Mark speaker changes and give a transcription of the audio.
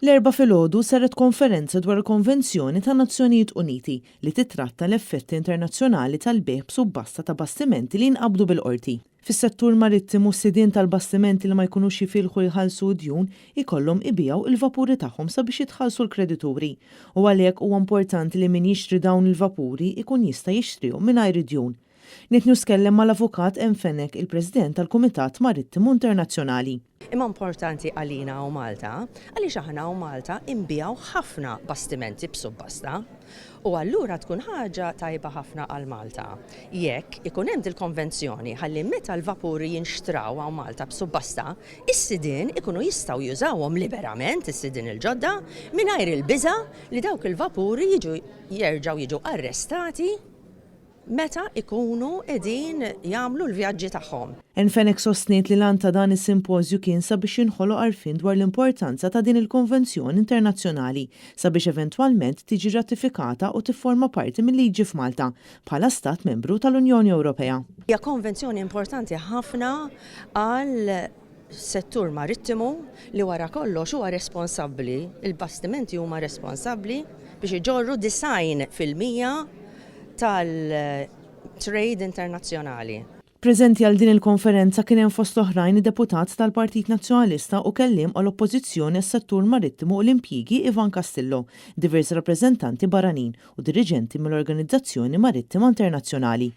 Speaker 1: L-Erbgħa filgħodu saret konferenza dwar il-Konvenzjoni tan-Nazzjonijiet Uniti li titratta l-effetti internazzjonali tal-bejgħ b'subbasta ta' bastimenti li jinqabdu bil-qorti. Fis-settur marittimu s-sidien tal-bastimenti li ma jkunux jifilħu jħallsu d-djun ikollhom ibigħu il-vapuri tagħhom sabiex jitħallsu l-kredituri. U għalhekk huwa importanti li min jixtri dawn il-vapuri ikun jista' jixtrihom mingħajr id-djun. Net News tkellem mal-Avukat Ann Fenech, il-President tal-Kumitat Marittimu Internazzjonali.
Speaker 2: Imma importanti għalina u Malta, għaliex aħna u Malta inbigħu ħafna bastimenti b'subbasta. U allura tkun ħaġa tajba ħafna għal Malta jekk ikun hemm dil-konvenzjoni ħalli meta l-vapuri jinxtraw hawn Malta b'subbasta, is-sidien ikunu jistgħu jużawhom liberament, is-sidien il-ġodda, mingħajr il-biża' li dawk il-vapuri jiġu jerġgħu jiġu arrestati meta ikunu qegħdin jagħmlu l-vjaġġi tagħhom.
Speaker 1: Ann Fenech sostniet li l-għan ta' dan is-simpożju kien sabiex jinħoloq għarfien dwar l-importanza ta' din il-konvenzjoni internazzjonali sabiex eventwalment tiġi ratifikata u tifforma parti mill-liġi f'Malta bħala stat membru tal-Unjoni Ewropea.
Speaker 2: Hija konvenzjoni importanti ħafna għal settur marittimu li wara kollox huwa responsabbli, il-bastimenti huma responsabbli biex iġorru 90% tal-trade internazzjonali.
Speaker 1: Preżenti għal din il-konferenza kien hemm fost oħrajn id-deputat tal-Partit Nazzjonalista u kelliem għall-Oppożizzjoni għas-settur marittimu u l-impjigi Ivan Castillo, diversi rappreżentanti barranin u diriġenti mill-Organizzazzjoni Marittima Internazzjonali.